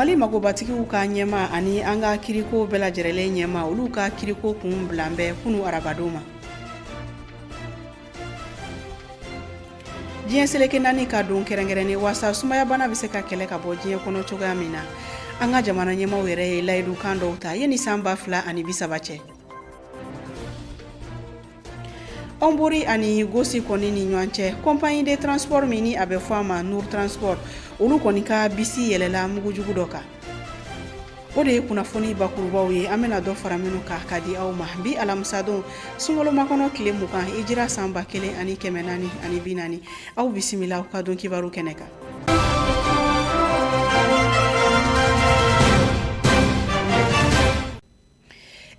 Mali magobatigiw ka ɲɛmaa ani an ka kiriko bɛɛ lajɛrɛlen ɲɛmaa, olu ka kiriko kun bilan bɛ kunu arabadon ma. Diɲɛ seleke naani ka don kɛrɛnkɛrɛnnen waasa sumayabana bɛ se ka kɛlɛ ka bɔ diɲɛ kɔnɔ cogoya min na, an ka jamana ɲɛmaaw yɛrɛ ye layidukan dɔw ta yanni san 2030 cɛ. Hombori ani Gosi kɔni ni ɲɔgɔn cɛ, compagnie de transport min ni a bɛ fɔ a ma Nour Transport, olu kɔni ka bisi yɛlɛla mugujugu dɔ kan. O de ye kunnafoni bakurubaw ye, an bɛna dɔ fara minnu kan ka di aw ma bi alamisadon, sunkalo makɔnɔ tile 20, hijira san 1440. Aw bisimila aw ka don kibaru kɛnɛ kan.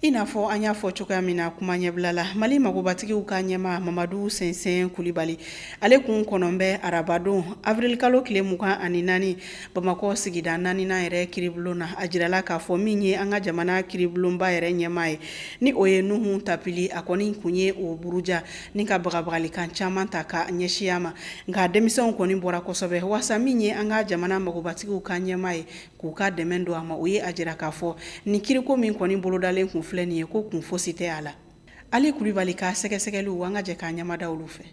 I n'a fɔ an y'a fɔ cogoya min na kuma ɲɛbila la, Mali magobatigiw ka ɲɛmaa Mamadu Sɛnsɛn Kulibali, ale kun kɔnɔ bɛ arabadon awirilikalo tile 24 Bamakɔ sigida naaninan yɛrɛ kiribulon na. A jirala k'a fɔ min ye an ka jamana kiribulonba yɛrɛ ɲɛmaa ye, ni o ye Nuhu Tapili, a kɔni kun ye o buruja ni ka bagabagalikan caman ta ka ɲɛsin a ma. Nka denmisɛnw kɔni bɔra kosɛbɛ waasa min ye an ka jamana magobatigiw ka ɲɛmaa ye, k'u ka dɛmɛ don a ma. O ye a jira k'a fɔ ni kiriko min kɔni bolodalen kun filɛ nin ye, ko kun fosi tɛ a la. Ali Kulibali ka sɛgɛsɛgɛliw, an ka jɛ k'a ɲamada olu fɛ.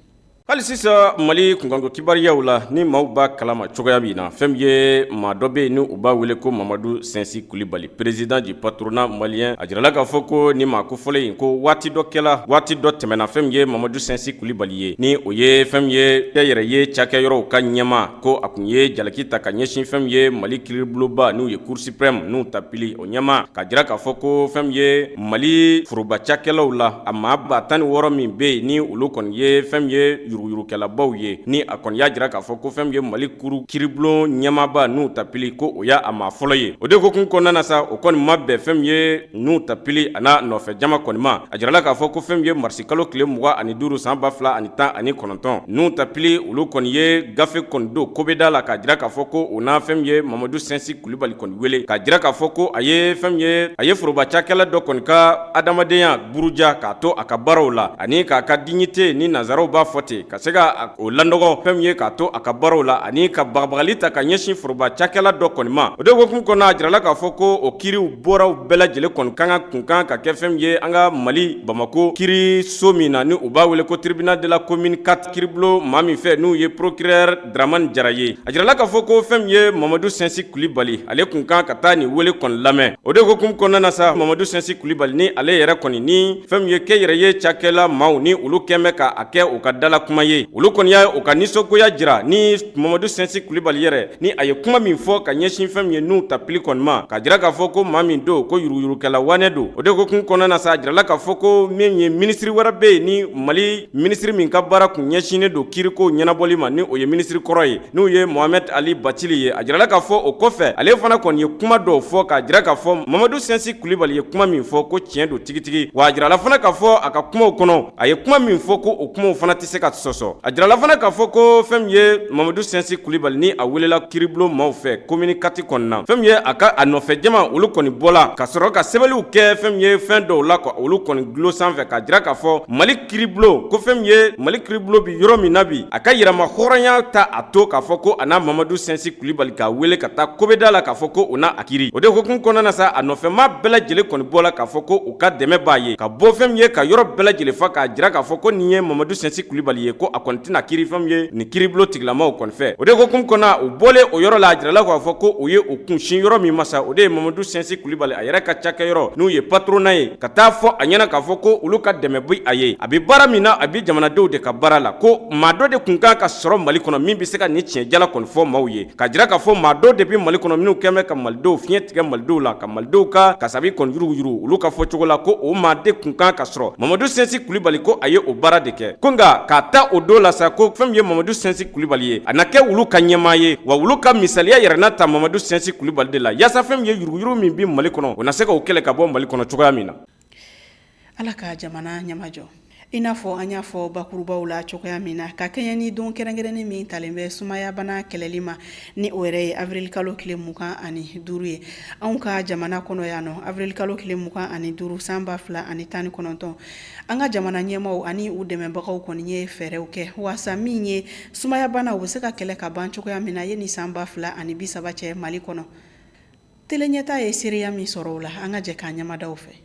Hali sisan Mali kunkanko kibaruyaw la, ni maaw b'a kalama cogoya min na, fɛn min ye maa dɔ bɛ yen ni u b'a wele ko Mamadu Sɛnsi Kulibali, président du patronat malien, a jirala k'a fɔ ko ni maa kofɔlen in, ko waati dɔ kɛla, waati dɔ tɛmɛna, fɛn min ye Mamadu Sɛnsi Kulibali ye, ni o ye fɛn min ye kɛnyɛrɛye cakɛyɔrɔw ka ɲɛmaa, ko a kun ye jalaki ta ka ɲɛsin fɛn min ye Mali kiiribulonba n'u ye Cour suprême Nuhu Tapili o ɲɛmaa, k'a jira k'a fɔ ko fɛn min ye Mali foroba cakɛlaw la, a maa 16 000 min bɛ yen, ni olu kɔni ye fɛn min ye yuruguyurukɛlabaw ye, ni a kɔni y'a jira k'a fɔ ko fɛn min ye Mali kuru kiiribulon ɲɛmaaba Nuhu Tapili, ko o y'a maa fɔlɔ ye. O de hukumu kɔnɔna na sa, o kɔni ma bɛn fɛn min ye Nuhu Tapili a n'a nɔfɛ jama kɔni ma. A jirala k'a fɔ ko fɛn min ye marisikalo tile 25 san 2019, Nuhu Tapili olu kɔni ye gafe kɔni don kobɛda la k'a jira k'a fɔ ko u na fɛn min ye Mamadu Sɛnsi Kulibali kɔni wele, k'a jira k'a fɔ ko a ye fɛn min ye, a ye foroba cakɛla dɔ kɔni ka adamadenya buruja k'a to a ka baaraw la, ani k'a ka dignité, ni nansaraw b'a fɔ ten, ka se ka o lanɔgɔ, fɛn min ye k'a to a ka baaraw la, ani ka bagabagali ta ka ɲɛsin foroba cakɛla dɔ kɔni ma. O de hukumu kɔnɔ, a jirala k'a fɔ ko o kiiriw bɔraw bɛɛ lajɛlen kɔni ka kan kun kan ka kɛ fɛn min ye an ka Mali Bamakɔ kiiriso min na, ni u b'a wele ko tribunal de la commune 4, kiiribulon maa min fɛ n'u ye procureur Dramani Jara ye. A jirala k'a fɔ ko fɛn min ye Mamadu Sɛnsi Kulibali, ale kun kan ka taa nin wele kɔni lamɛn. O de hukumu kɔnɔna na sa, Mamadu Sɛnsi Kulibali ni ale yɛrɛ kɔni ni fɛn min ye kɛnyɛrɛye cakɛla maaw, ni olu kɛn bɛ ka a kɛ u ka dala kuma ye, olu kɔni y'a u ka nisɔngoya jira ni Mamadu Sɛnsi Kulibali yɛrɛ ni a ye kuma min fɔ ka ɲɛsin fɛn min ye Nuhu Tapili kɔni ma, k'a jira k'a fɔ ko maa min don, ko yuruguyurukɛla wanɛ don. O de hukumu kɔnɔna na sa, a jirala k'a fɔ ko min ye minisiri wɛrɛ bɛ yen, ni Mali minisiri min ka baara kun ɲɛsinnen don kiriko ɲɛnabɔli ma, ni o ye minisiri kɔrɔ ye, n'o ye Mohamed Ali Bacili ye. A jirala k'a fɔ o kɔfɛ, ale fana kɔni ye kuma dɔw fɔ k'a jira k'a fɔ Mamadu Sɛnsi Kulibali ye kuma min fɔ, ko tiɲɛ don tigitigi. Wa a jirala fana k'a fɔ a ka kumaw kɔnɔ, a ye kuma min fɔ, ko o kumaw fana tɛ se ka sɔsɔ. A jirala fana k'a fɔ ko fɛn min ye Mamadu Sɛnsi Kulibali, ni a welela kiribulon maaw fɛ commune 4 kɔnɔna, fɛn min ye a ka a nɔfɛ jama, olu kɔni bɔla ka sɔrɔ ka sɛbɛnniw kɛ fɛn min ye fɛn dɔw la, ka olu kɔni dulon sanfɛ, k'a jira k'a fɔ Mali kiribulon, ko fɛn min ye Mali kiribulon bi yɔrɔ min na bi, a ka yɛrɛmahɔrɔnya ta a to k'a fɔ ko a n'a Mamadu Sɛnsi Kulibali k'a wele ka taa kobɛda la k'a fɔ ko u na a kiri. O de hukumu kɔnɔna na sa, a nɔfɛmaa bɛɛ lajɛlen kɔni bɔla k'a fɔ ko u ka dɛmɛ b'a ye ka bɔ fɛn min ye ka yɔrɔ bɛɛ lajɛlen fa, k'a jira k'a fɔ ko nin ye Mamadu Sɛnsi Kulibali ye, ko a kɔni tɛna kiri fɛn min ye nin kiribulon tigilamaw kɔni fɛ. O de hukumu kɔnɔna, u bɔlen o yɔrɔ la, a jirala k'a fɔ ko u ye u kunsin yɔrɔ min ma sa, o de ye Mamadu Sɛnsi Kulibali a yɛrɛ ka cakɛyɔrɔ, n'u ye patronat ye, ka taa fɔ a ɲɛna k'a fɔ ko olu ka dɛmɛ bɛ a ye, a bɛ baara min na, a bɛ jamanadenw de ka baara la, ko maa dɔ de kun kan ka sɔrɔ Mali kɔnɔ min bɛ se ka nin tiɲɛ jala kɔni fɔ maaw ye, k'a jira k'a fɔ maa dɔ de bɛ Mali kɔnɔ minnu kɛn bɛ ka malidenw fiɲɛ tigɛ malidenw la, ka malidenw ka kasabi kɔni yuruguyurugu. Olu ka fɔcogo la, ko o maa de kun kan ka sɔrɔ. Mamadu Sɛnsi Kulibali ko a ye o baara de kɛ, ko nka k'a ta o don la sa, ko fɛn min ye Mamadu Sɛnsi Kulibali ye, a na kɛ olu ka ɲɛmaa ye, wa olu ka misaliya yɛrɛ na ta Mamadu Sɛnsi Kulibali de la, yaasa fɛn min ye yuruguyurugu min bɛ Mali kɔnɔ, o na se k'o kɛlɛ ka bɔ Mali kɔnɔ cogoya min na. Ala ka jamana ɲɛmajɔ. I n'a fɔ an y'a fɔ bakurubaw la cogoya min na, ka kɛɲɛ ni don kɛrɛnkɛrɛnnen min talen bɛ sumayabana kɛlɛli ma, ni o yɛrɛ ye avril kalo tile 25 ye anw ka jamana kɔnɔ yan nɔ, avril kalo tile 25 san 2019, an ka jamana ɲɛmaaw ani u dɛmɛbagaw kɔni ye fɛɛrɛw kɛ waasa min ye sumayabana u bɛ se ka kɛlɛ ka ban cogoya min na yanni san 2030 cɛ Mali kɔnɔ. Tele Ɲɛta ye seereya min sɔrɔ o la, an ka jɛ k'an ɲɛmada o fɛ.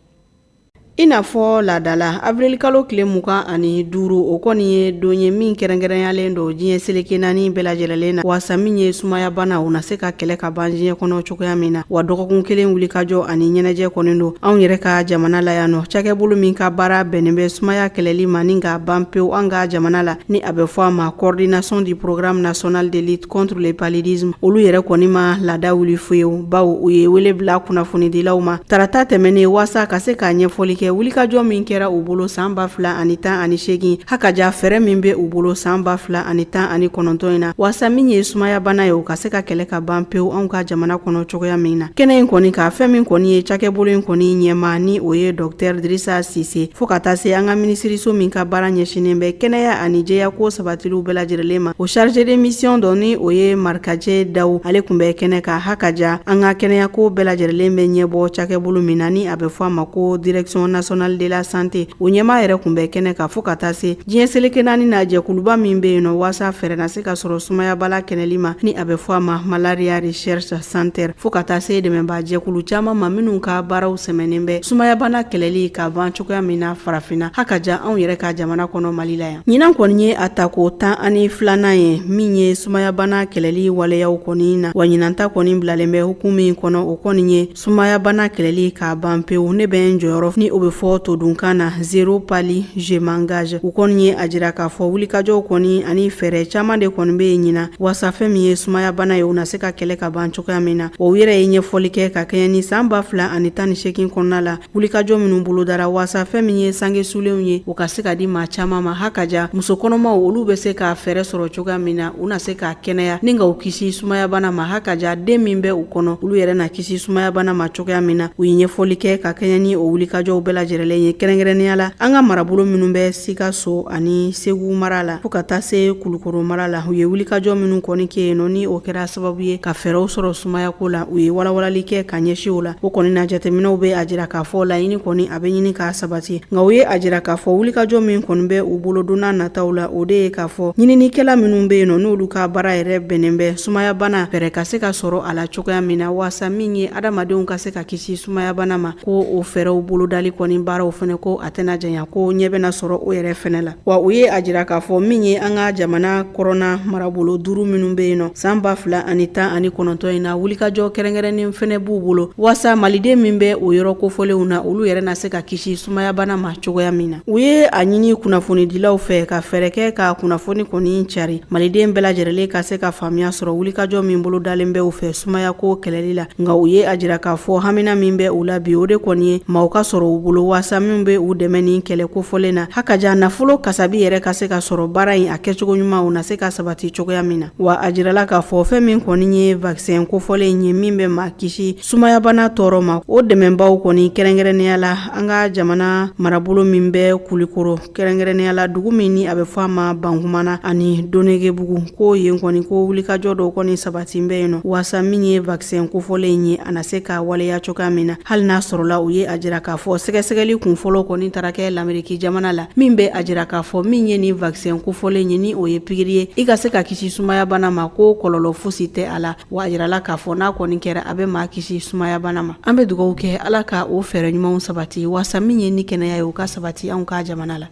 I n'a fɔ laadala, awirilikalo tile 25, o kɔni ye don ye min kɛrɛnkɛrɛnyalen don diɲɛ seleke naani bɛɛ lajɛlen na, waasa min ye sumayabana, o na se ka kɛlɛ ka ban diɲɛ kɔnɔ cogoya min na. Wa dɔgɔkun kelen wulikajɔ ani ɲɛnajɛ kɔni don anw yɛrɛ ka jamana la yan nɔ. Cakɛbolo min ka baara bɛnnen bɛ sumaya kɛlɛli ma ni k'a ban pewu an ka jamana la, ni a bɛ fɔ a ma Coordination du Programme national de lutte contre le paludisme, olu yɛrɛ kɔni ma laada wuli fiyewu, bawo u ye wele bila kunnafonidilaw ma tarata tɛmɛnen waasa ka se k'a ɲɛfɔli kɛ wulikajɔ min kɛra u bolo san 2018, hakaja fɛɛrɛ min bɛ u bolo san 2019 in na, waasa min ye sumayabana ye, o ka se ka kɛlɛ ka ban pewu anw ka jamana kɔnɔ cogoya min na. Kɛnɛ in kɔni ka fɛn min kɔni ye cakɛbolo in kɔni ɲɛmaa, ni o ye Dɔktɛr Dirisa Sise, fo ka taa se an ka minisiriso min ka baara ɲɛsinnen bɛ kɛnɛya ani jɛyako sabatiliw bɛɛ lajɛlen ma, o chargé de mission dɔ, ni o ye Marikajɛ Daw, ale tun bɛ kɛnɛ kan. Hakaja an ka kɛnɛyako bɛɛ lajɛlen bɛ ɲɛbɔ cakɛbolo min na, ni a bɛ fɔ a ma ko Direction nationale de la santé, o ɲɛmaa yɛrɛ tun bɛ kɛnɛ kan, fo ka taa se diɲɛ seleke naani na jɛkuluba min bɛ yen nɔ waasa fɛɛrɛ na se ka sɔrɔ sumayabana kɛlɛli ma, ni a bɛ fɔ a ma Malaria Research Center, fo ka taa se dɛmɛbaa jɛkulu caman ma minnu ka baaraw sɛmɛnen bɛ sumayabana kɛlɛli ka ban cogoya min na farafinna, hakaja anw yɛrɛ ka jamana kɔnɔ Mali la yan. Ɲinan kɔni ye a tako 12nan ye min ye sumayabana kɛlɛli waleyaw kɔni na. Wa ɲinan ta kɔni bilalen bɛ hukumu min kɔnɔ, o kɔni ye sumayabana kɛlɛli k'a ban pewu, ne bɛ n jɔyɔrɔ, ni o bɛ fɔ todunkan na zéro palu je m'engage. U kɔni ye a jira k'a fɔ wulikajɔw kɔni ani fɛɛrɛ caman de kɔni bɛ yen ɲinan waasa fɛn min ye sumayabana ye, o na se ka kɛlɛ ka ban cogoya min na. Wa u yɛrɛ ye ɲɛfɔli kɛ ka kɛɲɛ ni san 2018 kɔnɔna la wulikajɔ minnu bolodara waasa fɛn min ye sange sulenw ye, o ka se ka di maa caman ma, hakaja muso kɔnɔmaw, olu bɛ se ka fɛɛrɛ sɔrɔ cogoya min na, u na se ka kɛnɛya ni ka u kisi sumayabana ma, hakaja den min bɛ u kɔnɔ, olu yɛrɛ na kisi sumayabana ma cogoya min na. U ye ɲɛfɔli kɛ ka kɛɲɛ ni o wulikajɔw bɛɛ lajɛlen ye, kɛrɛnkɛrɛnnenya la an ka marabolo minnu bɛ Sikaso ani Segu mara la, fo ka taa se Kulukoro mara la. U ye wulikajɔ minnu kɔni kɛ yen nɔ, ni o kɛra sababu ye ka fɛɛrɛw sɔrɔ sumayako la, u ye walawalali kɛ ka ɲɛsin o la. O kɔni na, jateminɛw bɛ a jira k'a fɔ laɲini kɔni a bɛ ɲini k'a sabati, nka u ye a jira k'a fɔ wulikajɔ min kɔni bɛ u bolo don nataw la, o de ye k'a fɔ ɲininikɛla minnu bɛ yen nɔ, n'olu ka baara yɛrɛ bɛnnen bɛ sumayabana fɛɛrɛ ka se ka sɔrɔ a la cogoya min na, waasa min ye adamadenw ka se ka kisi sumayabana ma, ko o fɛɛrɛw bolodali kɔni baaraw fɛnɛ, ko a tɛna janya, ko ɲɛ bɛna sɔrɔ o yɛrɛ fɛnɛ la. Wa u ye a jira k'a fɔ min ye an ka jamana kɔrɔnna marabolo duuru minnu bɛ yen nɔ, san 2019 in na, wulikajɔ kɛrɛnkɛrɛnnen fɛnɛ b'u bolo waasa maliden min bɛ o yɔrɔ kofɔlenw na, olu yɛrɛ na se ka kisi sumayabana ma cogoya min na. U ye a ɲini kunnafonidilaw fɛ ka fɛɛrɛ kɛ ka kunnafoni kɔni cari, maliden bɛɛ lajɛlen ka se ka faamuya sɔrɔ wulikajɔ min bolodalen bɛ u fɛ sumayako kɛlɛli la. Nka u ye a jira k'a fɔ hamina min bɛ u la bi, o de kɔni ye maaw ka sɔrɔ u bolo waasa minnu bɛ u dɛmɛ ni kɛlɛ kofɔlen na, hakaja nafolo kasabi yɛrɛ ka se ka sɔrɔ baara in a kɛcogo ɲuman, o na se ka sabati cogoya min na. Wa a jirala k'a fɔ fɛn min kɔni ye vaccin kofɔlen ye min bɛ maa kisi sumayabana tɔɔrɔ ma, o dɛmɛbaw kɔni kɛrɛnkɛrɛnnenya la an ka jamana marabolo min bɛ Kulikoro, kɛrɛnkɛrɛnnenya la dugu min ni a bɛ fɔ a ma Bankumana ani Donegebugu, ko yen kɔni ko wulikajɔ dɔw kɔni sabati bɛ yen nɔ waasa min ye vaccin kofɔlen ye, a na se ka waleya cogoya min na. Hali n'a sɔrɔla u ye a jira k'a fɔ sɛgɛsɛgɛli kun fɔlɔ kɔni taara kɛ Lameriki jamana la, min bɛ a jira k'a fɔ min ye nin vaccin kofɔlen ye, ni o ye pikiri ye i ka se ka kisi sumayabana ma, ko kɔlɔlɔ fosi tɛ a la. Wa a jirala k'a fɔ n'a kɔni kɛra, a bɛ maa kisi sumayabana ma. An bɛ dugawu kɛ Ala ka o fɛɛrɛ ɲumanw sabati waasa min ye ni kɛnɛya ye, o ka sabati anw ka jamana la.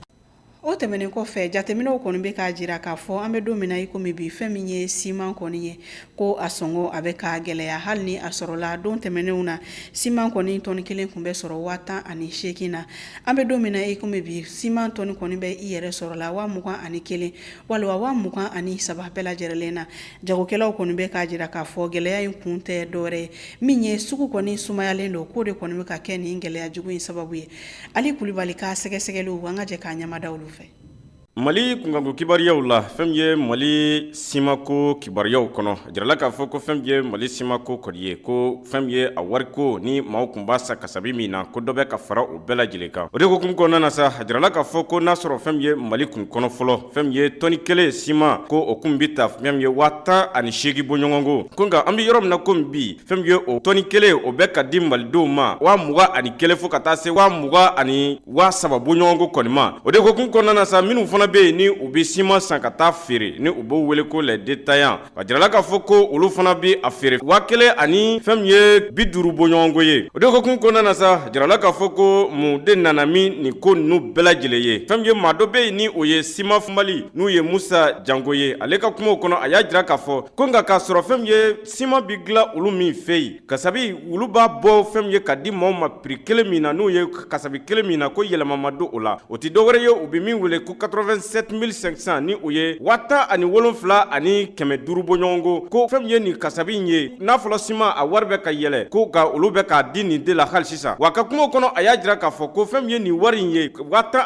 O tɛmɛnen kɔfɛ, jateminɛw kɔni bɛ k'a jira k'a fɔ an bɛ don min na i komi bi, fɛn min ye siman kɔni ye, ko a sɔngɔ a bɛ ka gɛlɛya. Hali ni a sɔrɔla don tɛmɛnenw na siman kɔni tɔni kelen tun bɛ sɔrɔ 18,000 na, an bɛ don min na i komi bi, siman tɔni kɔni bɛ i yɛrɛ sɔrɔ la 21,000 walima 23,000 bɛɛ lajɛlen na. Jagokɛlaw kɔni bɛ k'a jira k'a fɔ gɛlɛya in kun tɛ dɔwɛrɛ ye, min ye sugu kɔni sumayalen don, k'o de kɔni bɛ ka kɛ nin gɛlɛya jugu in sababu ye. Ali Kulibali ka sɛgɛsɛgɛliw, an ka jɛ k'a ɲɛmada olu fɛ. Mali kunkanko kibaruyaw la, fɛn min ye Mali simako kibaruyaw kɔnɔ, a jirala k'a fɔ ko fɛn min ye Mali simako kɔni ye, ko fɛn min ye a wariko ni maaw tun b'a san kasabi min na, ko dɔ bɛ ka fara o bɛɛ lajɛlen kan. O de hukumu kɔnɔna na sa, a jirala k'a fɔ ko n'a sɔrɔ fɛn min ye Mali kun kɔnɔ fɔlɔ, fɛn min ye tɔni kelen siman, ko o kun bɛ ta fɛn min ye 18,000 bɔɲɔgɔnko ko, nka an bɛ yɔrɔ min na komi bi, fɛn min ye o tɔni kelen, o bɛ ka di malidenw ma 21,000 fo ka taa se 23,000 bɔɲɔgɔnko kɔni ma. O de hukumu kɔnɔna na sa, minnu fana fana bɛ yen ni u bɛ siman san ka taa feere, ni u b'o wele ko les détaillants, a jirala k'a fɔ ko olu fana bɛ a feere 1000 ani fɛn min ye 50 bɔɲɔgɔnko ye. O de hukumu kɔnɔna na sa, a jirala k'a fɔ ko mun de nana min nin ko ninnu bɛɛ lajɛlen ye? Fɛn min ye maa dɔ bɛ yen ni o ye Cimaf Mali, n'u ye Musa Jango ye, ale ka kumaw kɔnɔ, a y'a jira k'a fɔ ko nka k'a sɔrɔ fɛn min ye siman bɛ dilan olu min fɛ yen, kasabi olu b'a bɔ fɛn min ye ka di maaw ma prix kelen min na, n'o ye kasabi kelen min na, ko yɛlɛma ma don o la, o tɛ dɔwɛrɛ ye u bɛ min wele ko 87 500, ni o ye 17 500 bɔɲɔgɔnko. Ko fɛn min ye nin kasabi in ye, n'a fɔra siman a wari bɛ ka yɛlɛ, ko nka olu bɛ k'a di nin de la hali sisan. Wa ka kuma kɔnɔ, a y'a jira k'a fɔ ko fɛn min ye nin wari in ye, 17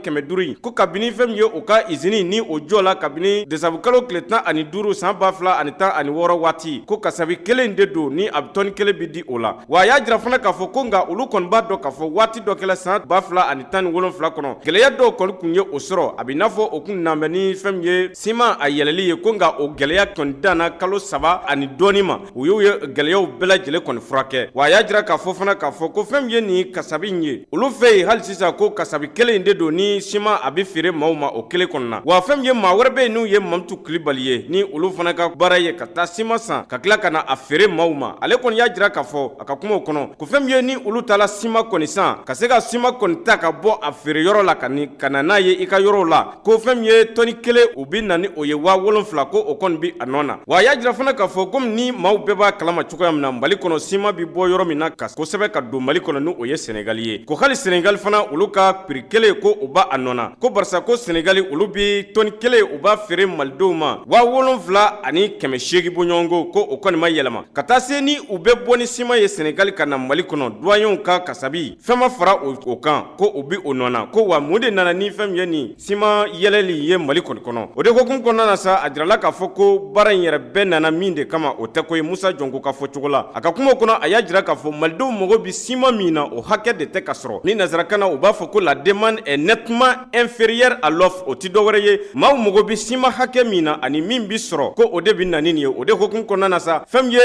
500 in, ko kabini fɛn min ye u ka usine ni o jɔ la kabini desanburukalo tile 15 san 2016 waati, ko kasabi kelen de don ni a bɛ tɔni kelen bɛ di o la. Wa a y'a jira fana k'a fɔ ko nka olu kɔni b'a dɔn k'a fɔ waati dɔ kɛla san 2017 kɔnɔ, gɛlɛya dɔw kɔni tun ye o sɔrɔ, a bɛ n'a fɔ o kun nabɛ ni fɛn min ye siman a yɛlɛli ye, ko nka o gɛlɛya kɔni danna kalo 3 ani dɔɔni ma, u y'u ye gɛlɛyaw bɛɛ lajɛlen kɔni furakɛ. Wa a y'a jira k'a fɔ fana k'a fɔ ko fɛn min ye nin kasabi in ye olu fɛ yen hali sisan, ko kasabi kelen in de don ni siman a bɛ feere maaw ma o kelen kɔnɔna na. Wa fɛn min ye maa wɛrɛ bɛ yen n'u ye Mamutu Kulibali ye, ni olu fana ka baara ye ka taa siman san ka tila ka na a feere maaw ma, ale kɔni y'a jira k'a fɔ a ka kumaw kɔnɔ ko fɛn min ye ni olu taara siman kɔni san, ka se ka siman kɔni ta ka bɔ a feere yɔrɔ la ka na n'a ye i ka yɔrɔw la, ko fɛn min ye tɔni kelen u bɛ na ni o ye 7000, ko o kɔni bɛ a nɔ na. Wa a y'a jira fana k'a fɔ komi ni maaw bɛɛ b'a kalama cogoya min na, Mali kɔnɔ siman bɛ bɔ yɔrɔ min na ka kosɛbɛ ka don Mali kɔnɔ, ni o ye Senegali ye, ko hali Senegali fana olu ka prix kelen ko u b'a a nɔ na, ko barisa ko Senegali olu bɛ tɔni kelen u b'a feere malidenw ma 7800 bɔɲɔgɔnko, ko o kɔni ma yɛlɛma ka taa se ni u bɛ bɔ ni siman ye Senegali ka na Mali kɔnɔ, duwanyew ka kasabi fɛn ma fara o kan, ko o bɛ o nɔ na. Ko wa mun de nana ni fɛn min ye nin siman yɛlɛli ye Mali kɔni kɔnɔ? O de hukumu kɔnɔna na sa, a jirala k'a fɔ ko baara in yɛrɛ bɛɛ nana min de kama, o tɛ ko ye. Musa Jɔnko ka fɔ cogo la a ka kuma kɔnɔ, a y'a jira k'a fɔ malidenw mago bɛ siman min na, o hakɛ de tɛ ka sɔrɔ. Ni nansarakan na u b'a fɔ ko la demande est nettement inférieure à l'offre. O tɛ dɔwɛrɛ ye, maaw mago bɛ siman hakɛ min na ani min bɛ sɔrɔ, ko o de bɛ na ni nin ye. O de hukumu kɔnɔna na sa, fɛn min ye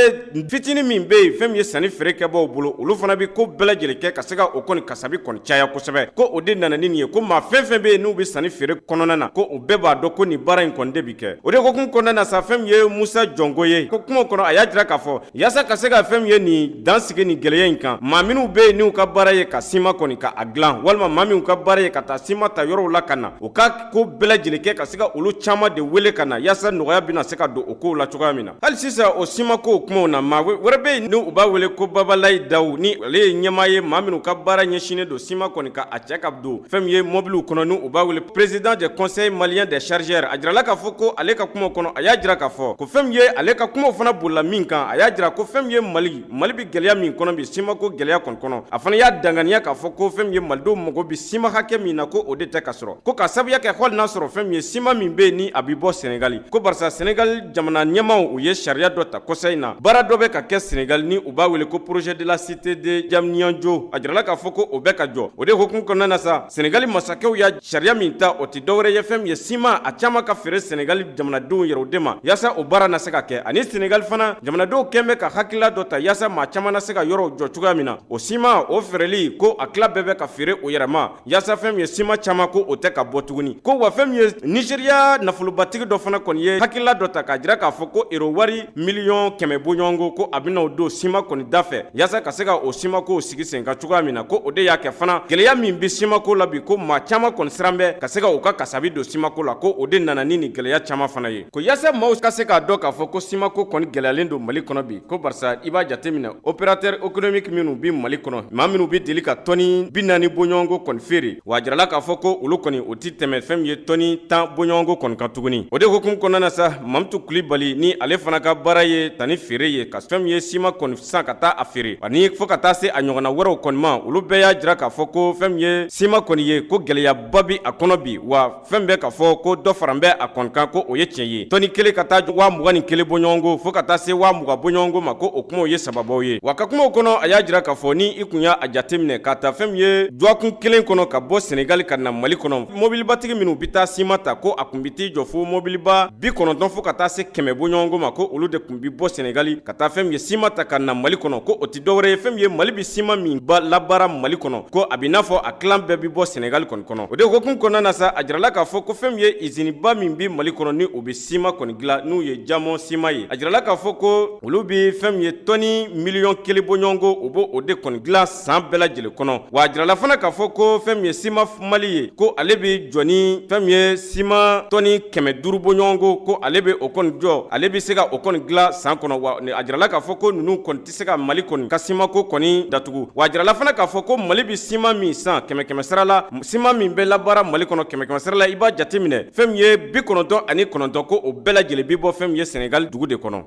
fitinin min bɛ yen, fɛn min ye sanni feere kɛbaaw bolo, olu fana bɛ ko bɛɛ lajɛlen kɛ ka se ka o kɔni kasabi kɔni caya kosɛbɛ, ko o de nana ni nin ye. Ko maa fɛn fɛn bɛ yen n'u bɛ sanni feere kɔnɔna na, ko o bɛɛ b'a dɔn ko nin baara in kɔni de bɛ kɛ. O de hukumu kɔnɔna na sa, fɛn min ye Musa Jɔnko ye, ko kuma kɔnɔ a y'a jira k'a fɔ yaasa ka se ka fɛn min ye nin dan sigi nin gɛlɛya in kan, maa minnu bɛ yen n'u ka baara ye ka siman kɔni ka a dilan, walima maa minnu ka baara ye ka taa siman ta yɔrɔw la ka na, u ka ko bɛɛ lajɛlen kɛ ka se ka olu caman de wele ka na, yaasa nɔgɔya bɛna se ka don o kow la cogoya min na. Hali sisan o simanko kumaw na, maa wɛrɛ bɛ yen ni u b'a wele ko Babalayi Dawu, ni ale ye ɲɛmaa ye maa minnu ka baara ɲɛsinnen don siman kɔni ka a cɛ ka don fɛn min ye mɔbiliw kɔnɔ, ni u b'a wele président du conseil malien des chargeurs. A jirala k'a fɔ ko ale ka kuma kɔnɔ, a y'a jira k'a fɔ ko fɛn min ye ale ka kumaw fana bolila min kan, a y'a jira ko fɛn min ye Mali bɛ gɛlɛya min kɔnɔ bi, simanko gɛlɛya kɔni kɔnɔ, a fana y'a danganiya k'a fɔ ko fɛn min ye malidenw mago bɛ siman hakɛ min na, ko o de tɛ ka sɔrɔ, ko ka sababuya kɛ hali n'a sɔrɔ fɛn min ye siman min bɛ yen ni a bɛ bɔ Senegali, ko barisa Senegali jamana ɲɛmaaw u ye sariya dɔ ta kɔsa in na, baara dɔ bɛ ka kɛ Senegali ni u b'a wele ko projet de la cité de Diamniadio. A jirala k'a fɔ ko o bɛ ka jɔ. O de hukumu kɔnɔna na sa, Senegali masakɛw ya sariya min ta, o tɛ dɔwɛrɛ ye fɛn min ye siman a caman ka feere Senegali jamanadenw yɛrɛw de ma, yaasa o baara na se ka kɛ. Ani Senegali fana jamanadenw kɛn bɛ ka hakilila dɔ ta yaasa maa caman na se ka yɔrɔw jɔ cogoya min na, o siman o feereli, ko a tila bɛɛ bɛ ka feere o yɛrɛ ma, yaasa fɛn min ye siman caman ko o tɛ ka bɔ tuguni. Ko wa fɛn min ye Nizeriya nafolobatigi dɔ fana kɔni ye hakilila dɔ ta k'a jira k'a fɔ ko euro wari 100 miliyɔn bɔɲɔgɔnko, ko a bɛna o don siman kɔni da fɛ yaasa ka se ka o simanko sigi sen kan cogoya min na. Ko o de y'a kɛ fana gɛlɛya min bɛ simanko la bi, ko maa caman kɔni siran bɛ ka se ka u ka kasabi don simanko la, ko o de nana ni nin gɛlɛya caman fana ye. Ko yaasa maaw ka se k'a dɔn k'a fɔ ko simanko kɔni gɛlɛyalen don Mali kɔnɔ bi, ko barisa i b'a jateminɛ opérateur économique minnu bɛ Mali kɔnɔ, maa minnu bɛ deli ka tɔni 40 bɔɲɔgɔnko kɔni feere, wa a jirala k'a fɔ ko olu kɔni o tɛ tɛmɛ fɛn min ye tɔni 10 bɔɲɔgɔnko kɔni kan tuguni. O de hukumu kɔnɔna na sa, Mamutu Kulibali, ni ale fana ka baara ye tani feere ye, ka fɛn min ye siman kɔni san ka taa a feere ani fo ka taa se a ɲɔgɔnna wɛrɛw kɔni ma, olu bɛɛ y'a jira k'a fɔ ko fɛn min ye siman kɔni ye, ko gɛlɛyaba bɛ a kɔnɔ bi. Wa fɛn bɛ k'a fɔ ko dɔ fara bɛ a kɔni kan, ko o ye tiɲɛ ye, tɔni kelen ka taa 21,000 bɔɲɔgɔnko fo ka taa se 20,000 bɔɲɔgɔnko ma, ko o kumaw ye sababu ye. Wa ka kumaw kɔnɔ, a y'a jira k'a fɔ ni i kun y'a jateminɛ ka taa fɛn min ye dɔgɔkun kelen kɔnɔ ka bɔ Senegali ka na Mali kɔnɔ, mobilibatigi minnu bɛ taa siman ta, ko a kun bɛ t'i jɔ fo mobiliba 90 fo ka taa se 100 bɔɲɔgɔnko ma, ko olu de kun bɛ bɔ Senegali ka taa fɛn min ye siman ta ka na Mali kɔnɔ. Ko o tɛ dɔwɛrɛ ye, fɛn min ye Mali bɛ siman min labaara Mali kɔnɔ, ko a bɛ n'a fɔ a tilan bɛɛ bɛ bɔ Senegali kɔni kɔnɔ. O de hukumu kɔnɔna kɔnɔna na sa, a jirala k'a fɔ ko fɛn min ye iziniba min bɛ Mali kɔnɔ, ni u bɛ siman kɔni dilan, n'u ye Diamond Ciment ye, a jirala k'a fɔ ko olu bɛ fɛn min ye tɔni 1 miliyɔn bɔɲɔgɔnko, u b'o de kɔni dilan san bɛɛ lajɛlen kɔnɔ. Wa a jirala fana k'a fɔ ko fɛn min ye Cimaf Mali ye, ko ale bɛ jɔ ni fɛn min ye siman tɔni 500 bɔɲɔgɔnko, ko ale bɛ o kɔni jɔ, ale bɛ se ka o kɔni dilan san kɔnɔ. Wa a jirala k'a fɔ ko ninnu kɔni tɛ se ka Mali kɔni ka simanko kɔni datugu. Wa a jirala fana k'a fɔ ko Mali bɛ siman min san, kɛmɛ kɛmɛ sara la, siman min bɛ labaara Mali kɔnɔ, kɛmɛ kɛmɛ sara la, i b'a jateminɛ, fɛn min ye 99, ko o bɛɛ lajɛlen bɛ bɔ fɛn min ye Sénégal dugu de kɔnɔ.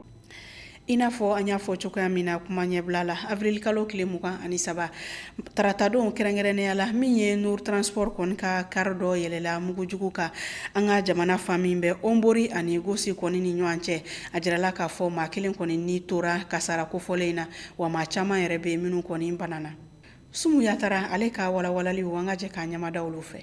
I n'a fɔ an y'a fɔ cogoya min na kuma ɲɛbila la, avril kalo tile 23, taratadon kɛrɛnkɛrɛnnenya la, min ye Nour Transport kɔni ka kari dɔ yɛlɛla mugujugu kan an ka jamana fan min bɛ Hombori ani Gosi kɔni ni ɲɔgɔn cɛ. A jirala k'a fɔ maa kelen kɔni ni tora kasara kofɔlen in na, wa maa caman yɛrɛ bɛ minnu kɔni banana. Sumu Yatara ale ka walawalali, an ka jɛ k'a ɲamada olu fɛ.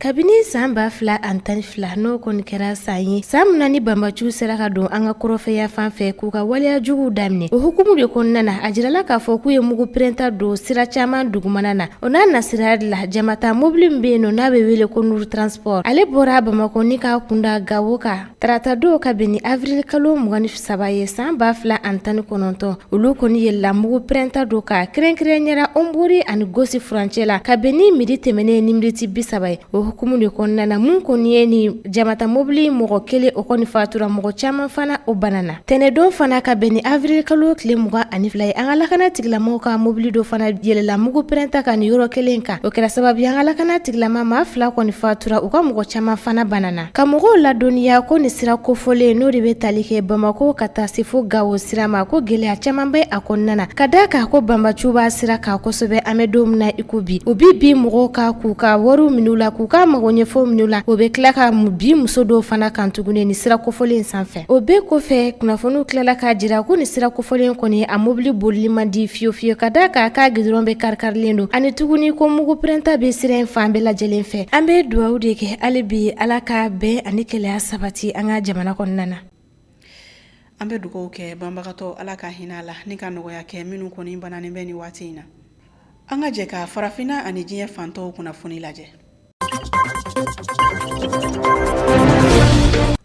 Kabini san 2012, n'o kɔni kɛra san ye, san min na ni banbaciw sera ka don an ka kɔrɔfɛya fan fɛ k'u ka waleya juguw daminɛ, o hukumu de kɔnɔna na, a jirala k'a fɔ k'u ye mugu pɛrɛnta don sira caman dugumana na. O n'a nasira de la, jamata mobili min bɛ yen nɔ, n'a bɛ wele ko Nour Transport, ale bɔra Bamakɔ ni k'a kunda Gawo kan tarata don ka bɛn ni avril kalo 23 ye san 2019. Olu kɔni yɛlɛla mugu pɛrɛnta dɔ kan, kɛrɛnkɛrɛnnenya Hombori ani Gosi furancɛ la, ka bɛn ni midi tɛmɛnen ni miniti 30 ye. O hukumu de kɔnɔna na, mun kɔni ye ni jamata mobili mɔgɔ kelen, o kɔni fatura, mɔgɔ caman fana o banana. Tɛnɛdon fana, ka bɛn ni avril kalo tile 22 ye, an ka lakana tigilamɔgɔw ka mobili dɔ fana yɛlɛla mugu pɛrɛnta kan nin yɔrɔ kelen kan. O kɛra sababu ye, an ka lakana tigilama maa fila kɔni fatura, u ka mɔgɔ caman fana banana. Ka mɔgɔw ladɔnniya ko nin sira kofɔlen, n'o de bɛ tali kɛ Bamakɔ ka taa se fo Gawo sira ma, ko gɛlɛya caman bɛ a kɔnɔna na, ka da kan ko banbaciw b'a sira kan kosɛbɛ. An bɛ don min na i ko bi, u bi bin mɔgɔw kan k'u ka wariw minɛ u la, k'u ka magoɲɛfɛnw minɛ u la. O bɛ tila ka bin muso dɔw fana kan tuguni nin sira kofɔlen sanfɛ. O bɛɛ kɔfɛ, kunnafoniw tilala k'a jira ko nin sira kofɔlen kɔni, a mobili bolili man di fiyewu fiyewu, ka da kan k'a gidɔrɔn bɛɛ karikarilen don, ani tuguni ko mugu pɛrɛnta bɛ sira in fan bɛɛ lajɛlen fɛ. An bɛ dugawu de kɛ hali bi, Ala ka bɛn ani kelenya sabati an ka jamana kɔnɔna na. An bɛ dugawu kɛ banbagatɔ, Ala ka hinɛ a la ni ka nɔgɔya kɛ minnu kɔni bananen bɛ nin waati in na. An ka jɛ ka farafinna ani diɲɛ fantɔw kunnafoni lajɛ.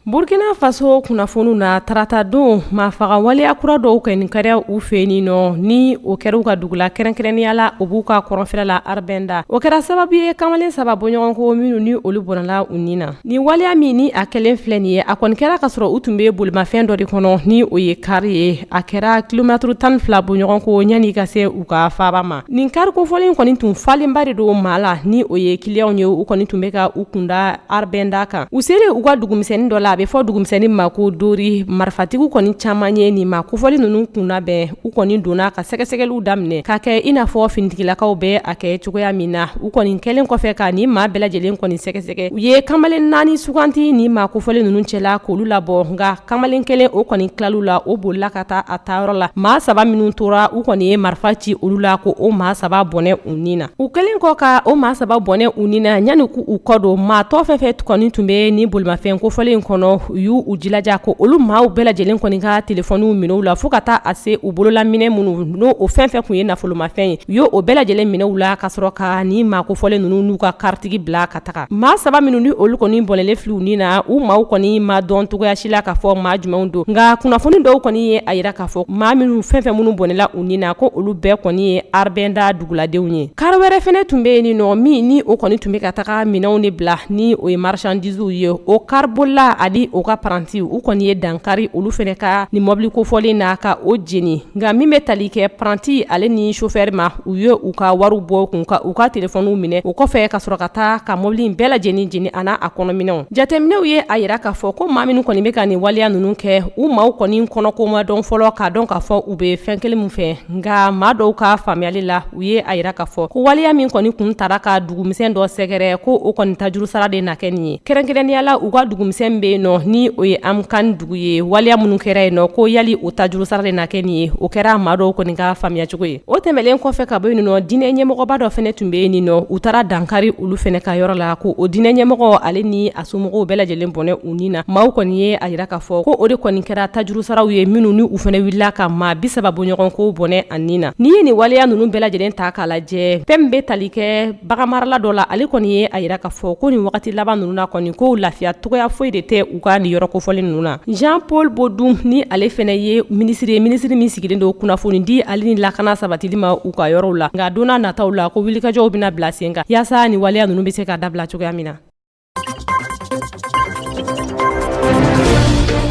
Burkina Faso kunnafoniw na, tarata don, maafaga waleya kura dɔw kɔni kɛra u fɛ yen nɔ, ni o kɛra u ka dugu la, kɛrɛnkɛrɛnnenya la u b'u ka kɔrɔnfɛla la, Arbinda. O kɛra sababu ye kamalen saba bɔɲɔgɔnko minnu ni olu bɔnɛla u ni na. Ni waleya min ni a kɛlen filɛ nin ye, a kɔni kɛra ka sɔrɔ u tun bɛ bolimafɛn dɔ de kɔnɔ, ni o ye kari ye. A kɛra kilomɛtiri 12 bɔɲɔgɔnko yanni ka se u ka faaba ma. Nin kari kofɔlen kɔni tun falenba de don maa la, ni o ye kiliyanw ye. U kɔni tun bɛ ka u kunda Arbinda kan. U selen u ka dugumisɛnnin dɔ la, a bɛ fɔ dugumisɛnnin ma ko Dori, marifatigiw kɔni caman ye nin maa kofɔlen ninnu kunnabɛn. U kɔni donna ka sɛgɛsɛgɛliw daminɛ ka kɛ i n'a fɔ finitigilakaw bɛ a kɛ cogoya min na. U kɔni kɛlen kɔfɛ ka nin maa bɛɛ lajɛlen kɔni sɛgɛsɛgɛ, u ye kamalen naani suganti nin maa kofɔlen ninnu cɛla k'olu labɔ. Nka kamalen kelen, o kɔni tilal'u la, o bolila ka taa a taayɔrɔ la. Maa saba minnu tora, u kɔni ye marifa ci olu la ko o maa saba bɔnɛ u ni na. U kɛlen kɔ ka o maa saba bɔnɛ u ni na, yanni k'u kɔ don, maa tɔ fɛn fɛn kɔni tun bɛ nin bolimafɛn kofɔlen kɔnɔ, u y'u jilaja ko olu maaw bɛɛ lajɛlen kɔni ka telefɔniw minɛ u la, fo ka taa a se u bololaminɛ minnu, n'o o fɛn fɛn tun ye nafolomafɛn ye, u y'o bɛɛ lajɛlen minɛ u la ka sɔrɔ ka nin maa kofɔlen ninnu n'u ka karitigi bila ka taga. Maa saba minnu ni olu kɔni bɔnɛlen filɛ u ni na, u maaw kɔni ma dɔn cogoya si la k'a fɔ maa jumɛnw don. Nka kunnafoni dɔw kɔni ye a yira k'a fɔ maa minnu fɛn fɛn minnu bɔnɛla u ni na, ko olu bɛɛ kɔni ye Arbinda duguladenw ye. Kari wɛrɛ fɛnɛ tun bɛ yen nɔ min ni o kɔni tun bɛ ka taga minɛnw de bila, ni o ye marchandisew ye. O karibolila ani o ka paranti, u kɔni ye dankari olu fɛnɛ ka nin mɔbili kofɔlen na ka o jeni. Nka min bɛ tali kɛ paranti ale ni chauffeur ma, u ye u ka wariw bɔ kun ka u ka telefɔniw minɛ. O kɔfɛ ka sɔrɔ ka taa ka mɔbili in bɛɛ lajɛlen jeni a n'a a kɔnɔminɛnw. Jateminɛw ye a yira k'a fɔ ko maa minnu kɔni bɛ ka nin waleya ninnu kɛ, u maaw kɔni kɔnɔko ma dɔn fɔlɔ k'a dɔn k'a fɔ u bɛ fɛn kelen min fɛ. Nka maa dɔw ka faamuyali la, u ye a yira k'a fɔ ko waleya min kɔni kun tara ka dugumisɛn dɔ sɛgɛrɛ, ko o kɔni tajuru sara de na kɛ nin ye, kɛrɛnkɛrɛnnenya la u ka dugumisɛn bɛ yen nɔ. nɔ, ni o ye Amkan dugu ye, waleya minnu kɛra yen nɔ, ko yali o tajurusara de na kɛ nin ye? O kɛra maa dɔw kɔni ka faamuyacogo ye. O tɛmɛnlen kɔfɛ ka bɔ yen nɔ, diinɛ ɲɛmɔgɔba dɔ fana tun bɛ yen nɔ, u taara dankari olu fana ka yɔrɔ la, ko o diinɛ ɲɛmɔgɔ ale ni a somɔgɔw bɛɛ lajɛlen bɔnɛ u ni na. Maaw kɔni ye a jira k'a fɔ ko o de kɔni kɛra tajurusaraw ye minnu ni u fana wulila ka maa 30 bɔɲɔgɔn ko bɔnɛ a ni na. N'i ye nin waleya ninnu bɛɛ lajɛlen ta k'a lajɛ, fɛn min bɛ tali kɛ baganmarala dɔ la, ale kɔni ye a jira k'a fɔ ko nin wagati laban ninnu na kɔni, ko lafiya cogoya foyi de tɛ u ka nin yɔrɔ kofɔlen ninnu na. Jean Paul Bodou, ni ale fana ye minisiri ye, minisiri min sigilen don kunnafoni di ale ni lakana sabatili ma u ka yɔrɔw la, nka don nataw la ko wulikajɔw bɛna bila sen kan yaasa nin waleya ninnu bɛ se ka dabila cogoya min na.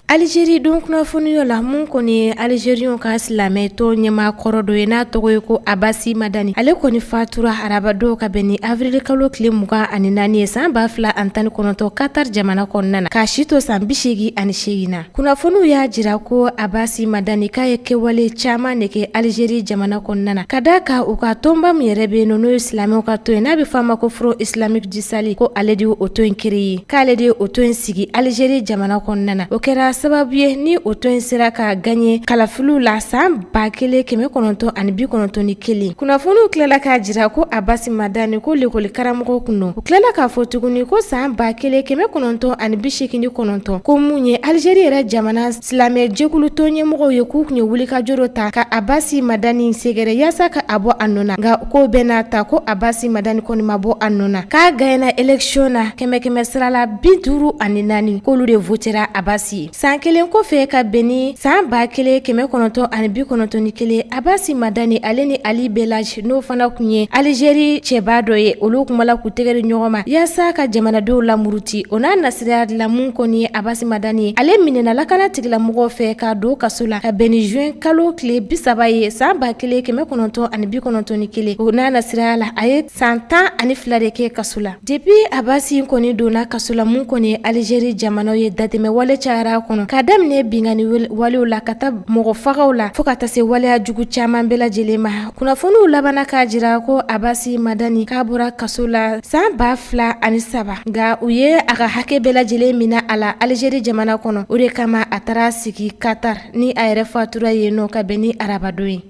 Alizeri don kunnafoniya la, mun kɔni ye Alizeriw ka silamɛ tɔn ɲɛmaa kɔrɔ dɔ ye, n'a tɔgɔ ye ko Abasi Madani, ale kɔni fatura arabadon ka bɛn ni avril kalo tile 24 ye san 2019 Qatar jamana kɔnɔna na, k'a si to san 88 na. Kunnafoniw y'a jira ko Abasi Madani k'a ye kɛwale caman de kɛ Alizeri jamana kɔnɔna na, ka da kan u ka tɔnba min yɛrɛ bɛ yen n'o ye silamɛw ka tɔn ye, n'a bɛ fɔ a ma ko Front Islamique du Salut, ko ale de ye o tɔn in créer, k'ale de ye o tɔn in sigi Alizeri jamana kɔnɔna na. O kɛra sababu ye ni o tɔn in sera ka gagner kalafiliw la san 1991. Kunnafoniw tilala k'a jira ko Abasi Madani ko lekɔli karamɔgɔ kun don. U tilala k'a fɔ tuguni ko san 1989, ko mun ye Alizeri yɛrɛ jamana silamɛ jɛkulu tɔn ɲɛmɔgɔw ye, k'u tun ye wulikajɔ dɔ ta ka Abasi Madani sɛgɛrɛ yaasa ka a bɔ a nɔ na, nka ko bɛɛ n'a ta ko Abasi Madani kɔni ma bɔ a nɔ na, k'a gagnena élection na kɛmɛ kɛmɛ sira la 54, k'olu de votera Abasi ye. San kelen kɔfɛ ka bɛn ni san 1991, Abasi Madani ale ni Ali Belaj, n'o fana tun ye Alizeri cɛba dɔ ye, olu tun b'a la k'u tɛgɛ di ɲɔgɔn ma yaasa ka jamanadenw lamuruti. O n'a nasira la, mun kɔni ye Abasi Madani ye, ale minɛna lakana tigilamɔgɔw fɛ k'a don kaso la ka bɛn ni juin kalo tile 30 ye san 1991. O n'a nasira la, a ye san 12 de kɛ kaso la. Depuis Abasi kɔni donna kaso la, mun kɔni ye Alizeri jamana ye, datɛmɛ wale cayara a kɔnɔ, ka daminɛ binkanni walew la ka taa mɔgɔ fagaw la fo ka taa se waleya jugu caman bɛɛ lajɛlen ma. Kunnafoniw labanna k'a jira ko Abasi Madani k'a bɔra kaso la san 2003, nka u ye a ka hakɛ bɛɛ lajɛlen minɛ a la Alizeri jamana kɔnɔ. O de kama a taara sigi Qatar, ni a yɛrɛ fatura yen nɔ ka bɛn ni arabadon ye.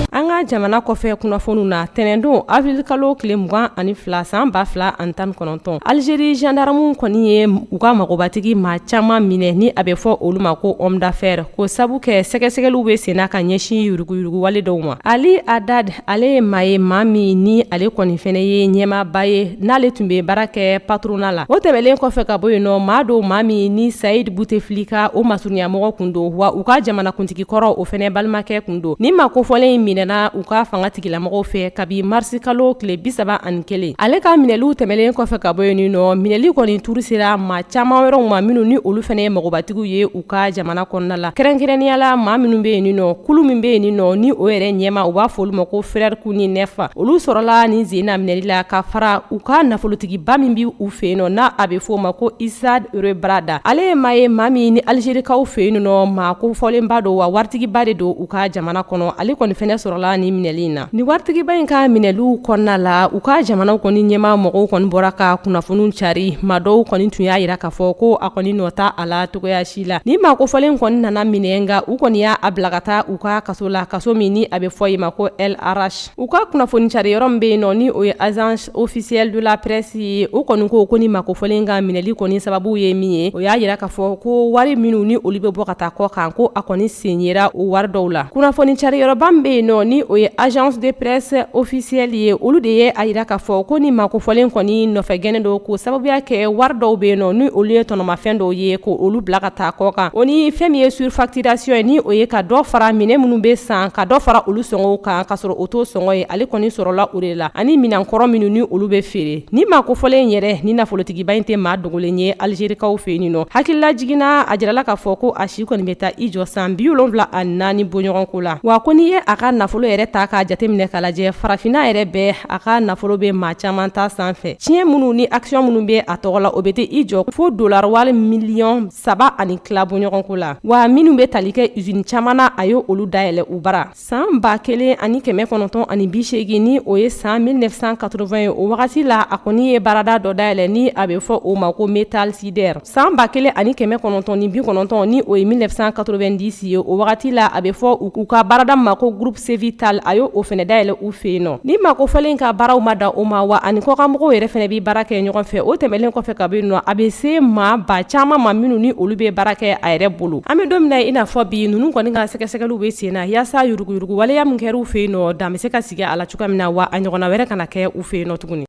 An ka jamana kɔfɛ kunnafoniw na, tɛnɛndon avril kalo tile 22 san 2019, Alizeri gendarmew kɔni ye u ka magobatigi maa caman minɛ, ni a bɛ fɔ olu ma ko homme d'affaires, ko sabu kɛ sɛgɛsɛgɛliw bɛ senna ka ɲɛsin yuruguyurugu wale dɔw ma. Ali Haddad, ale ye maa ye, maa min ni ale kɔni fɛnɛ ye ɲɛmaaba ye, n'ale tun bɛ baara kɛ patronat la. O tɛmɛnlen kɔfɛ ka bɔ yen nɔ, maa don, maa min ni Sayid Buteflika o masurunyamɔgɔ kun don, wa u ka jamanakuntigi kɔrɔ o fɛnɛ balimakɛ kun don. Ni maa kofɔlen in minɛna u ka fanga tigilamɔgɔw fɛ kabi marisi kalo tile 31. Ale ka minɛliw tɛmɛnlen kɔfɛ ka bɔ yen nɔ, minɛli kɔni turu sera maa caman wɛrɛw ma, minnu ni olu fɛnɛ ye magobatigiw ye u ka jamana kɔnɔna la, kɛrɛnkɛrɛnnenya la maa minnu bɛ yen nɔ, kulu min bɛ yen nɔ, ni o yɛrɛ ɲɛmaa u b'a fɔ olu ma ko frère Kouny neuf. Olu sɔrɔla nin sen na minɛli la ka fara u ka nafolotigiba min bɛ u fɛ yen nɔ, n'a a bɛ fɔ o ma ko Issad Rebrab. Ale ye maa ye, maa min ni Alizerikaw fɛ yen nɔ maa kofɔlenba don, wa waritigiba de don u ka jamana kɔnɔ. Ale kɔni fɛnɛ sɔrɔla nin minɛli in na. Ni waritigiba in ka minɛliw kɔnɔna la, u ka jamana kɔni ɲɛmaa mɔgɔw kɔni bɔra ka kunnafoniw cari. Maa dɔw kɔni tun y'a jira k'a fɔ ko a kɔni nɔ t'a la cogoya si la. Ni maa kofɔlen kɔni nana minɛ, nka u kɔni y'a bila ka taa u ka kaso la, kaso min ni a bɛ fɔ yen ma ko El Harrach. U ka kunnafoni cari yɔrɔ min bɛ yen nɔ, ni o ye agence officielle de la presse ye, o kɔni ko ni maa kofɔlen ka minɛli kɔni sababu ye min ye, o y'a jira k'a fɔ ko wari minnu ni olu bɛ bɔ ka taa kɔ kan, ko a kɔni sen yera o wari dɔw la. Kunnafoni cari yɔrɔba min bɛ yen nɔ, ni o ye agence de presse officielle ye, olu de ye a jira k'a fɔ ko ni maa kofɔlen kɔni nɔfɛ gɛnnen don k'o sababuya kɛ wari dɔw bɛ yen nɔ, ni olu ye tɔnɔmafɛn dɔw ye, ko olu bila ka taa kɔ kan, o ni fɛn min ye surfacturation ye, ni o ye ka dɔ fara minɛn minnu bɛ san, ka dɔ fara olu sɔngɔw kan ka sɔrɔ o t'o sɔngɔ ye, ale kɔni sɔrɔla o de la, ani minɛnkɔrɔ minnu ni olu bɛ feere. Ni maa kofɔlen yɛrɛ ni nafolotigiba in tɛ maa dogolen ye Alizerikaw fɛ yen nɔ. Hakilila jiginna, a jirala k'a fɔ ko a si kɔni bɛ taa i jɔ san 74 bɔɲɔgɔnko la, wa ko n'i ye a ka nafolo yɛrɛ yɛrɛ ta k'a jateminɛ k'a lajɛ, farafinna yɛrɛ bɛɛ a ka nafolo bɛ maa caman ta sanfɛ. Tiɲɛ minnu ni action minnu bɛ a tɔgɔ la, o bɛ i jɔ fo dollar wari miliyɔn 3 ani tila bɔɲɔgɔnko la. Wa minnu bɛ tali kɛ usine caman na, a ye olu dayɛlɛ u bara. San 1980, ni o ye san 1980 ye, o wagati la a kɔni ye baarada dɔ dayɛlɛ ni a bɛ fɔ o ma ko Metalsider. San 1990, ni o ye 1990 ye, o wagati la a bɛ fɔ u ka baarada ma ko Groupe Cevital, a ye o fana dayɛlɛ u fɛ yen nɔ. Ni maa kofɔlen ka baaraw ma da o ma, wa ani kɔkanmɔgɔw yɛrɛ fana bɛ baara kɛ ɲɔgɔn fɛ. O tɛmɛnen kɔfɛ ka bɔ yen nɔ, a bɛ se maa ba caman ma minnu ni olu bɛ baara kɛ a yɛrɛ bolo. An bɛ don min na i n'a fɔ bi, ninnu kɔni ka sɛgɛsɛgɛliw bɛ sen na yaasa yuruguyurugu waleya min kɛra u fɛ yen nɔ, dan bɛ se ka sigi a la cogoya min na, wa a ɲɔgɔnna wɛrɛ kana kɛ u fɛ yen nɔ tuguni.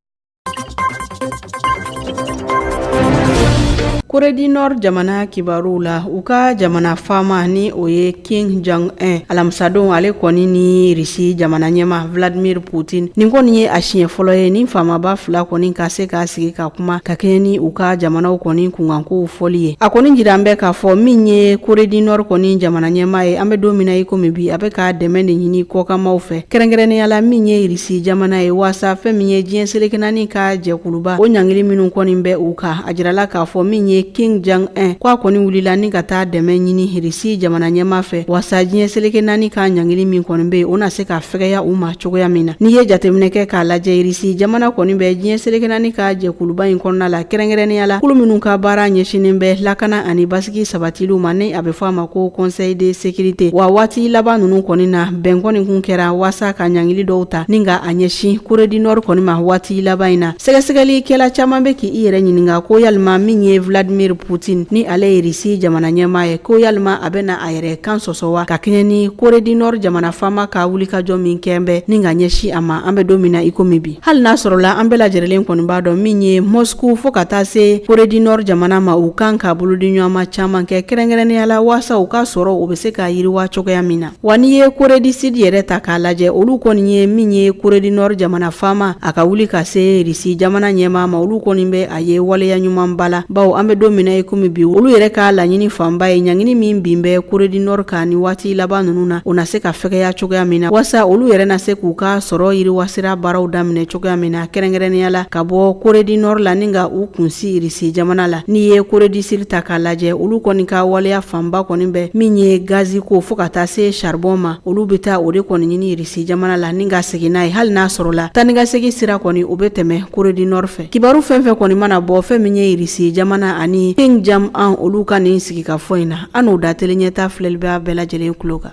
Corée du Nord jamana kibaruw la, u ka jamana faama ni o ye Kim Jong Un, alamisadon ale kɔni ni Risi jamana ɲɛma Vladimir Putin, nin kɔni ye a siɲɛ fɔlɔ ye ni faamaba fila kɔni ka se ka sigi ka kuma ka kɛɲɛ ni u ka jamanaw kɔni kunkankow fɔli ye. A kɔni jira an bɛ k'a fɔ min ye Corée du Nord kɔni jamana ɲɛma ye, an bɛ don min na i komi bi, a bɛ ka dɛmɛ de ɲini kɔkanmaw fɛ, kɛrɛnkɛrɛnnenya la min ye Risi jamana ye, waasa fɛn min ye diɲɛ seleke naani ka jɛkuluba o ɲangili minnu kɔni bɛ u kan. A jirala k'a fɔ min ye Kim Jong Un ko a kɔni wulila ni ka taa dɛmɛ ɲini Risi jamana ɲɛma fɛ, waasa diɲɛ seleke naani ka ɲangili min kɔni bɛ yen, o na se ka fɛgɛya u ma cogoya min na. N'i ye jateminɛ kɛ k'a lajɛ, Risi jamana kɔni bɛ diɲɛ seleke naani ka jɛkuluba in kɔnɔna la, kɛrɛnkɛrɛnnenya la kulu minnu ka baara ɲɛsinnen bɛ lakana ani basigi sabatiliw ma, ni a bɛ fɔ a ma ko Conseil de sécurité. Wa waati laban ninnu kɔni na, bɛn kɔni kun kɛra waasa ka ɲangili dɔw ta ni ka a ɲɛsin Corée du Nord kɔni ma. Waati laban in na, sɛgɛsɛgɛlikɛla caman bɛ k'i yɛrɛ ɲininka ko yalima min ye Vladimir Putin, ni ale ye Risi jamana ɲɛmaa ye, ko yalima a bɛna a yɛrɛ kan sɔsɔ wa, ka kɛɲɛ ni Corée du Nord jamana faama ka wulikajɔ min kɛn bɛ ni ka ɲɛsin a ma an bɛ don min na i komi bi. Hali n'a sɔrɔla an bɛɛ lajɛlen kɔni b'a dɔn min ye Moscou fo ka taa se Corée du Nord jamana ma, u kan ka bolodiɲɔgɔnma caman kɛ, kɛrɛnkɛrɛnnenya la waasa u ka sɔrɔ u bɛ se ka yiriwa cogoya min na. Wa n'i ye Corée du Sud yɛrɛ ta k'a lajɛ, olu kɔni ye min ye Corée du Nord jamana faama a ka wuli ka se Risi jamana ɲɛmaa ma, olu kɔni bɛ a ye waleya ɲumanba la, bawo an bɛ don min na i komi bi, olu yɛrɛ ka laɲini fanba ye ɲangini min bin bɛ Corée du Nord kan ni waati laban ninnu na, o na se ka fɛgɛya cogoya min na, waasa olu yɛrɛ na se k'u ka sɔrɔ yiriwasira baaraw daminɛ cogoya min na, kɛrɛnkɛrɛnnenya la ka bɔ Corée du Nord la ni ka u kunsin Risi jamana la. N'i ye Corée du Sud ta k'a lajɛ, olu kɔni ka waleya fanba kɔni bɛ min ye gazi ko fo ka taa se charbon ma, olu bɛ taa o de kɔni ɲini Risi jamana la ni ka segin n'a ye, hali n'a sɔrɔla taa ni ka segin sira kɔni o bɛ tɛmɛ Corée du Nord fɛ. Kibaru fɛn fɛn kɔni mana bɔ fɛn min ye Risi jamana ani Kim Jong Un olu ka nin sigikafɔ in na, an n'o da tele ɲɛta filɛlibaa bɛɛ lajɛlen tulo kan.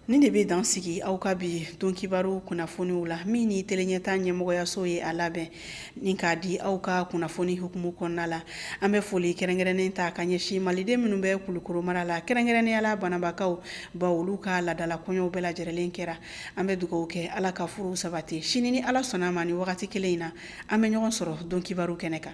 Nin de bɛ dan sigi aw ka bi don kibaru kunnafoniw la, min ni tele ɲɛta ɲɛmɔgɔyaso ye a labɛn ni k'a di aw ka kunnafoni hukumu kɔnɔna la. An bɛ foli kɛrɛnkɛrɛnnen ta ka ɲɛsin maliden minnu bɛ Kulukoro mara la, kɛrɛnkɛrɛnnenya la Banabakaw, bawo olu ka laadala kɔɲɔw bɛɛ lajɛlen kɛra. An bɛ dugawu kɛ Ala ka furuw sabati. Sini ni Ala sɔnna a ma, ni wagati kelen in na, an bɛ ɲɔgɔn sɔrɔ don kibaru kɛnɛ kan.